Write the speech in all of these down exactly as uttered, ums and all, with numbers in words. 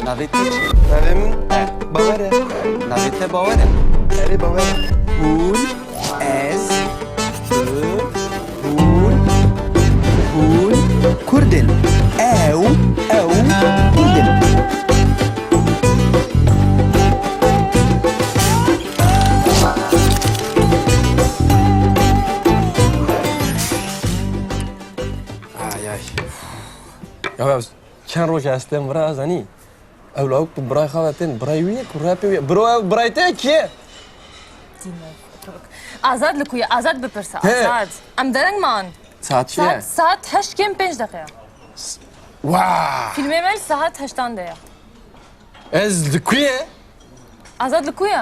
Navê te çi? Navê min E. Bawer e. Navê te Bawer e? Erê, Bawer e. Hûn, ez, tu, hûn, hûn Kurd in. Ew, ew Kurd in. Ay, ay. Ya, ya, çend roj ez têm vira, ez zanî. Ew lawik tu birayê xwe ve tên, birayê wî ye ku rapê wî ye. Bro, ew birayê te ye, kî ye? Azad li ku ye? Azad bipirse, He. Azad. Em dereng man. Saet çi ye? Saet, saet heşt kêm pênc deqe ye. S-, wa! Fîlmê me li saet heştan de ye. Ez li ku ye? Azad li ku ye?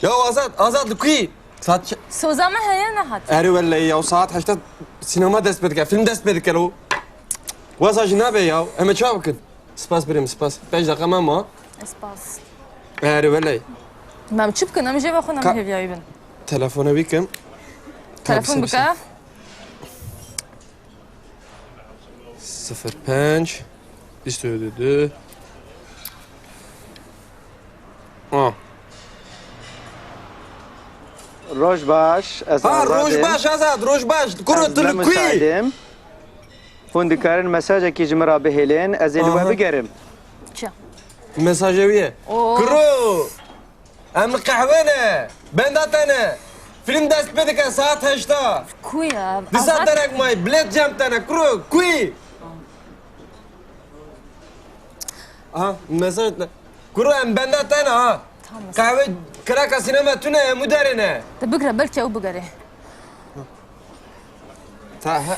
Ya Azad, Azad li ku ye? Saet çi? Soza me heye, nehat. Erê wellehî ya, saet heşta sînema dest pê dike, fîlm dest pê dike lo. Wesa jî nabe ya, em ê çawa bikin? Spas birê min, spas. Pênc deqa me ma. Spas. Erê wellehî. Em çi bikin? Em jê ve xwe Ka- hêviyayî bin. Telefona wî kim. Telefon Ka- bike. Sifir pênc, bîst û du. Ah. Roj baş, ez Ha, Azad roj im. baş, Azad, roj baş. Kuro, Ez tu ne li ku yî? Hûn dikarin mesajekî ji min re bihêlin, ez ê li we Aha. bigerim. Çi? Mesajê wî ye. Oo. Kuro! Em li qehwê ne. Benda te ne. Fîlm dest pê dike saet heşta. Ku ye? Disa Azad derek may. Bilêt cem te ne. Kuro, ku yî? Aha, mesaj ne. Kuro, em benda te ne ha. Tamam. Qehwê kiraka sînema tune, em û derê ne. Te bigre, belkî ew bigere. Ta he.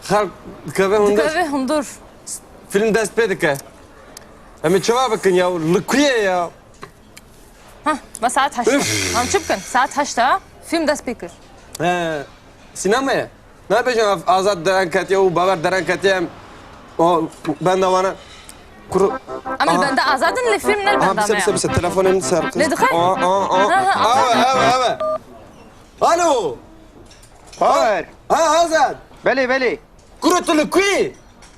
Xelk dikeve hundir. Dikeve hundir. Fîlm dest pê dike. Em ê çawa bikin ya? Li ku ye ya? Hah, ve saet heşt. Üf. Em çi bikin? Saet heşt e, fîlm dest pê kir. He, sînema ye. Nabêjin ev Azad dereng ketiye û Bawer dereng ketiye, em o benda wana. Kuro. Em li Aha. benda Azad in, lê fîlm ne li Aha, benda bise, me bise, ye. bise, telefonê min ser. Lê dixê? Aa, aa, aa. Ha, ha, Aa, Azad. eve, eve. Alo. Bawer. Ha, Azad. Belê, belê. Kuro, tu li ku yî?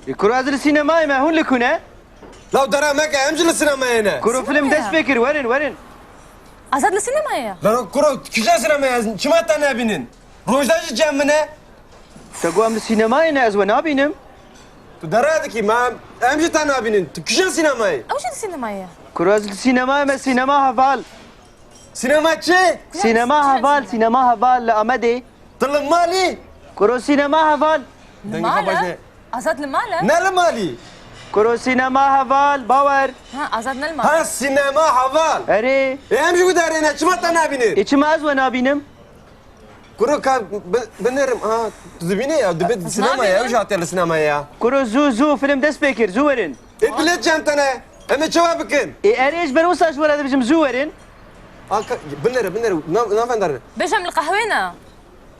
Li kuro, ez li sînemayê me, hûn li ku ne? Law dera meke, em jî li sînemayê ne. Kuro, fîlm dest pê kir, werin, werin. Azad li sînemayê ye. Lero kuro, kîjan sînemayê, ez çima te nebînin? Rojda jî cem min e. Te got em li sînemayê ne, ez we nabînim. Tu dera dikî, ma em, em jî te nabînin. Tu kîjan sînemayê? Ew jî li sînemayê ye. Kuro, ez li sînemayê me, sînema heval. Sînema çi? Sînema heval, sînema heval li Amedê. Tu li malî? Kuro, sînema heval. Li mal e? Azad li mal e? Ne li malî? Kuro, sînema heval, Bawer. Ha, Azad ne li mal e? Ha, sînema heval. Erê. E, em jî wî derê ne, çima te nabînî? E, çima ez we nabînim? Kuro, ka bi-, binêrim. Ha, tu dibînî ya, dibê sînema ya, ew jî hatiye li sînema ya. Kuro, zû, zû, fîlm dest pê kir, zû werin. Ê, bilêt cem te ne. Em ê çawa bikin? Ê, erê, ji ber wisa ji we re dibêjim, zû werin. A, ka-, binêre, binêre. Na-, navendar. Bêjim li qehwê ne.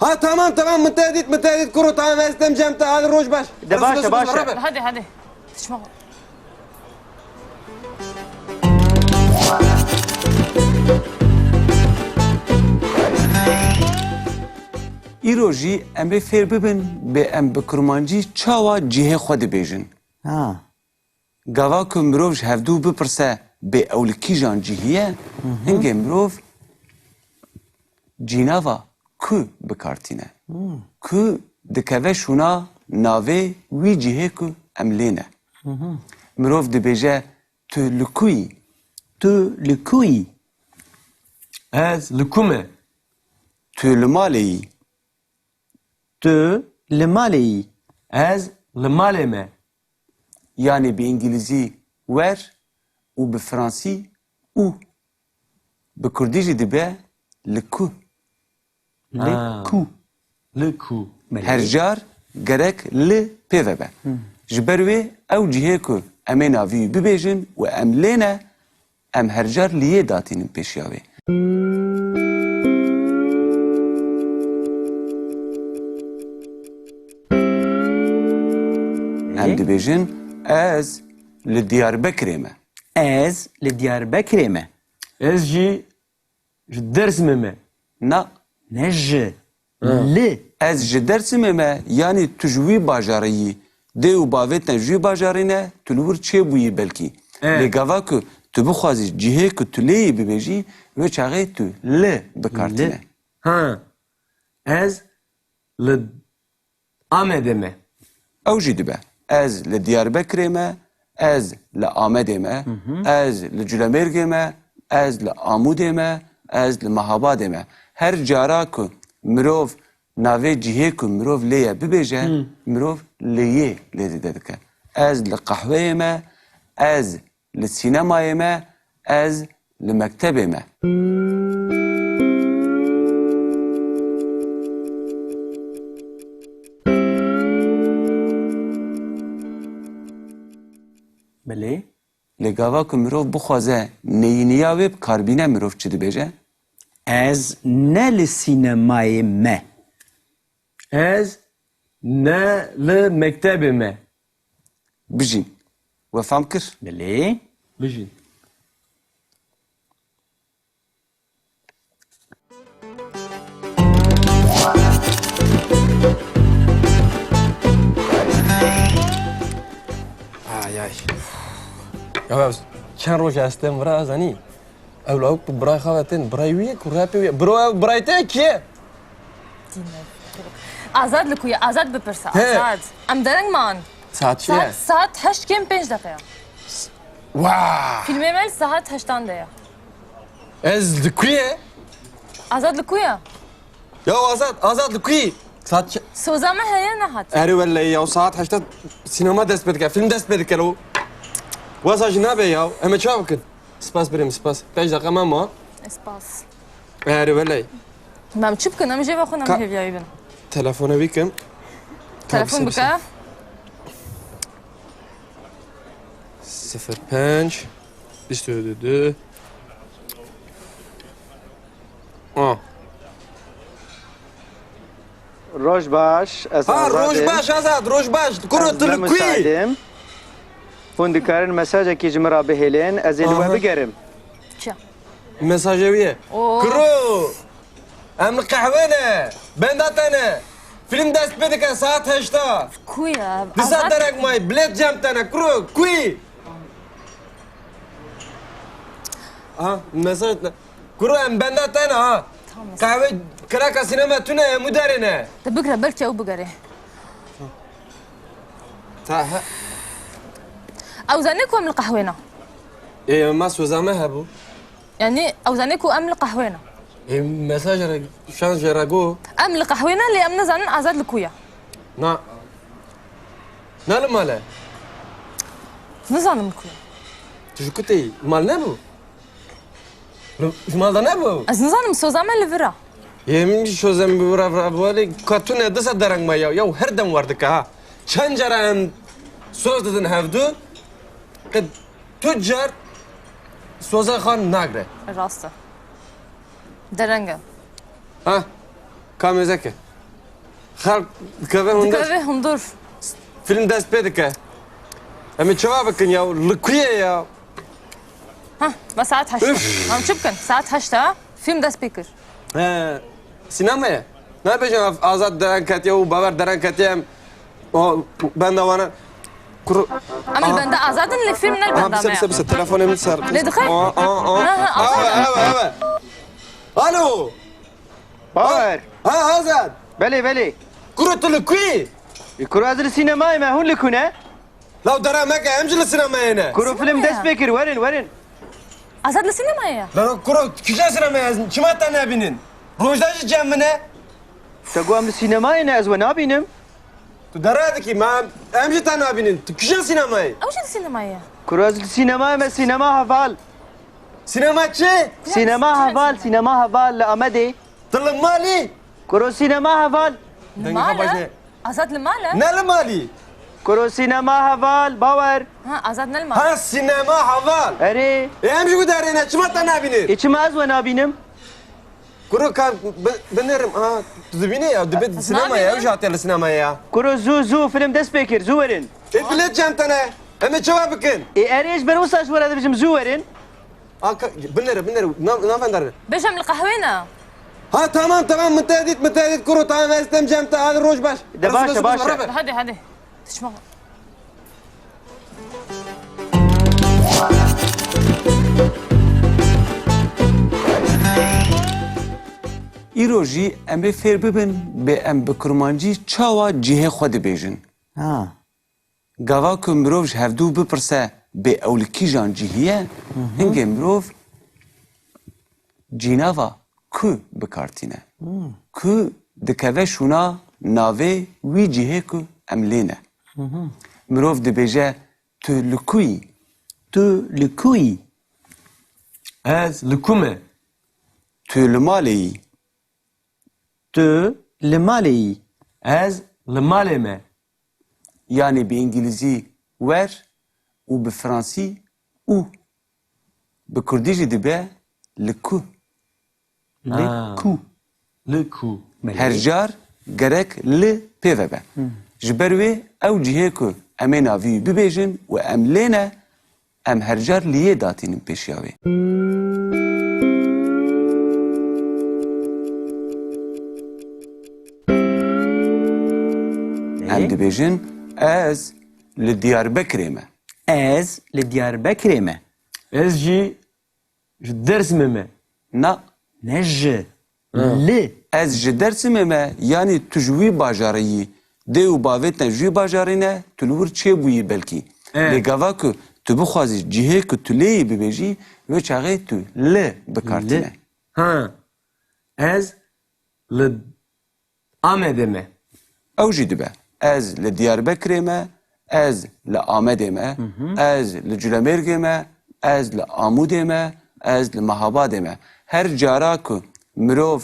Ha, tamam, tamam, min te dît, min te dît, kuro, tamam, ez têm cem te, hadi roj baş. De baş e, baş e. Hadi, hadi. Tişma. Îro jî em ê fêr bibin, bê em bi kurmancî çawa cihê xwe dibêjin. Ha. Gava ku mirov ji hevdû bipirse, bê ew li kîjan cihî ye, Hı hı. hingê mirov cînava ku bi kar tîne. Hmm. Ku dikeve şûna navê wî cihê ku em lê ne. Hı hı. Mirov dibêje, "Tu li ku yî?" Tu li ku yî? Ez li ku me? Tu li malê yî? Tu li malê yî? Ez li malê me. Yanî bi îngilîzî where û bi fransî où. Bi kurdî jî dibe Li ku? Li Ha. ku? Li ku? Belê. Her car gerek li pê ve be. Hı. Ji ber wê ew cihê ku em ê navî wî bibêjin û em lê ne, em her car li yê datînin pêşiya wê. Em Belê. dibêjin, ez li Diyarbekirê me. Ez li Diyarbekirê me. Ez jî ji Dêrsimê me. Na. Ne ji. Ha. Li. Ez ji Dêrsimê me, yanî tu ji wî bajarê yî. Dê û bavê te ji wî bajarê ne, tu li wir çêbûyî belkî. E. Lê gava ku tu bixwazî cihê ku tu lê yî bibêjî, wê çaxê tu li bi kar tîne. Li. Ha. Ez li Amedê me. Ew jî dibe. Ez li Diyarbekirê me, ez li Amedê me, Hı hı. ez li Culemêrgê me, ez li Amûdê me, ez li Mehabadê me. Her cara ku mirov navê cihê ku mirov lê ye bibêje, Hı. mirov lê yê lê zêde dike. Ez li qehweyê me, ez li sînemayê me, ez li mektebê me. Belê. Lê gava ku mirov bixwaze neyîniya wê bi kar bîne, mirov çi dibêje? Ez ne li sînemayê me. Ez ne li mektebê me. Bijîn. We fam kir? Belê. Bijîn. Ay, ay. Ya, ya, çend roj ez tên vira, zanî? Ew lawik bi birayê xwe ve tên, birayê wî ye ku rapê wî ye. Bro, ew birayê te ye, kî ye? Azad li ku ye? Azad bipirse, He. Azad. Em dereng man. Saet çi ye? Saet, saet heşt kêm pênc deqe ye. Wa! Fîlmê me li saet heştan de ye. Ez li ku ye? Azad li ku ye? Ya Azad, Azad li ku ye? Saet çi? Soza me heye nehat. Erê wellahî ya, saet heşta sînema dest pê dike, fîlm dest pê dike lo. Wesa jî nabe ya, em ê çawa bikin? Spas birê min, spas. Pênc deqa me ma. Spas. Erê wellahî. Em çi bikin? Em jê ve xwe Ka- hêviyayî bin. Telefona wî kim. Telefon Tabii, bike. Sifir pênc, bîst û du. Ah. Roj baş, ez Ha, Azad roj im. baş, Azad, roj baş. Kuro, Ez tu li ne ku yî? Hûn dikarin mesajekî ji min re bihêlin, ez ê li we Aha. bigerim. Çi? Mesajê wî ye. Oo. Kuro, em li qehwê ne. Benda te ne. Fîlm dest pê dike saet heşta. Ku ye? Disa Azad derek mayî, bilêt cem te ne. Kuro, ku yî? Aha, mesaj ne. Kuro, em benda te ne ha. Tamam. Qehwe, kiraka sînema tune ye, em û derê ne. Te bigre, belkî ew bigere. Ta he. Ew zane ku em li qehwê ne. Ê, ma soza me hebû. Yanî ew zane ku em li qehwê ne. Ê, mesaj re, şans jê re go. Em li qehwê ne, lê em nizanin Azad li ku ye. Na. Na li mal e? Nizanim li ku ye. Tu ji ku tê yî? Mal nebû? Li, ji mal de nebû? Ez nizanim, soza me li vir e. Yê min jî soza min bi vir e, vir e, bi vir e. Ka tune disa dereng me ya. Ya her dem wer dike ha. Çend cara em soz didin hevdu. Qe tu car soza xwe nagre. Rast e. Dereng e. Ha? Ka mêzek e. Xelk dikeve hundir. Dikeve hundir. Fîlm dest pê dike. Em ê çawa bikin ya? Li ku ye ya? Ha, ve saet heşt. Üf. Em çi bikin? Saet heşt e. Fîlm dest pê kir. He, sînema ye. Nabêjin Azad dereng ketiye û Bawer dereng ketiye, em o benda wana. Kuru. Em li benda Azad in, lê fîlm ne li benda me ye. Aha, bise, bise, bise, telefonê min ser. Lê dixê? Aa, aa, aa. Ha, ha, Azad. Ewe, ewe, ewe. Alo. Bawer. Ha, Azad. Belê, belê. Kuro, tu li ku yî? Kuro, ez li sînemayê me, hûn li ku ne? Law dera meke, em jî li sînemayê ne. Kuro, film dest pê kir, werin, werin. Azad li sînemayê ye. La kuro, kîja sînemayê, ez çima te nebînin? Rojda jî cem min e. Te got em li sînemayê ne, ez we nabînim. Tu dera dikî, ma em jî te nabînin. Tu kîja sînemayê? Ew jî li sînemayê ye. Kuro, ez li sînemayê me, sînema heval. Sînema çi? Sînema heval, sînema heval li Amedê. Tu li malî? Kuro sînema heval. Dengê xwe baş Mala? Ne. Azad li mal e? Ne li malî? Kuro sînema heval, bawer. Ha, Azad ne li mal. Ha, sînema heval. Erê. E, em jî gudarê ne, çima te nabînir? E, çima ez we nabînim? Kuro ka bi-, binêrim. Ha, tu dibînî ya, dibe Ez sînema ya, nabînim. Ew jî hatiye li sînemayê ya. Kuro zû, zû, film dest pê kir, zû werin. E, bilet cem te ne. Em ê çawa bikin? E, erê, ji ber wisa ji we re dibêjim, zû werin. A, ka-, binêre, binêre, nav-, navendar. Bêjim li qehwê ne. Ha, tamam, tamam, min te dît, min te dît, kuro, tamam, ez tem cem te, hadi roj baş. De baş e, baş e. Hadi, hadi. Tişma. Îro jî em ê fêr bibin, bê em bi kurmancî çawa cihê xwe dibêjin. Ha. Gava ku mirov ji hevdû bipirse, bê ew li kîjan cihî ye, Hı hı. hingê mirov cînava ku bi kar tîne. Hmm. Ku dikeve şûna navê wî cihê ku em lê ne. Hı hı. Mirov dibêje, "Tu li ku yî?" Tu li ku yî? Ez li ku me? Tu li malê yî? Tu li malê yî? Ez li malê me. Yanî bi îngilîzî where û bi fransî où. Bi kurdî jî dibe li ku. Li Ha. ku. Li ku. Belê. Her car gerek li pê ve be. Hı. Ji ber wê ew cihê ku em ê navî wî bibêjin û em lê ne, em her car li yê datînin pêşiya wê. Em Belê. dibêjin, ez li Diyarbekirê me. Ez li Diyarbekirê me. Ez jî ji Dêrsimê me. Na. Ne ji. Ha. Li. Ez ji Dêrsimê me, yanî tu ji wî bajarê yî. Dê û bavê te ji wî bajarê ne, tu li wir çêbûyî belkî. E. Lê gava ku tu bixwazî cihê ku tu lê yî bibêjî, wê çaxê tu li bi kar Li. tîne. Ha. Ez li Amedê me. Ew jî dibe. Ez li Diyarbekirê me, ez li Amedê me, Hı hı. ez li Culemêrgê me, ez li Amûdê me, ez li Mehabadê me. Her cara ku mirov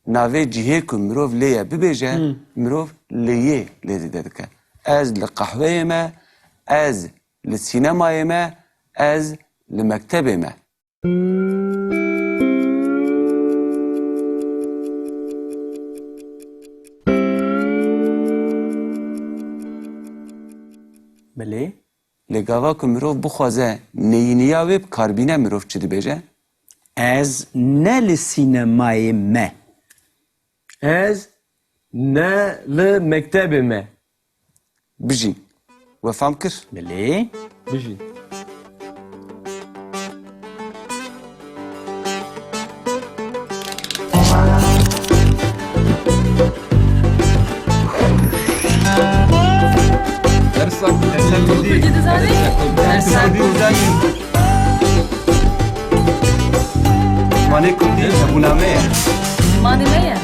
navê cihê ku mirov lê ye bibêje, Hı. mirov li yê lê zêde dike. Ez li qehweyê me, ez li sînemayê me, ez li mektebê me. Belê. Lê gava ku mirov bixwaze neyîniya wê bi kar bîne, mirov çi dibêje? Ez ne li sînemayê me. Ez ne li mektebê me. Bijî. We fam kir? Belê. Bijî. Dersa Kurdî. Dersa Kurdî. Dersa Kurdî. Zimanê Kurdî hebûna me ye. Zimanê me ye.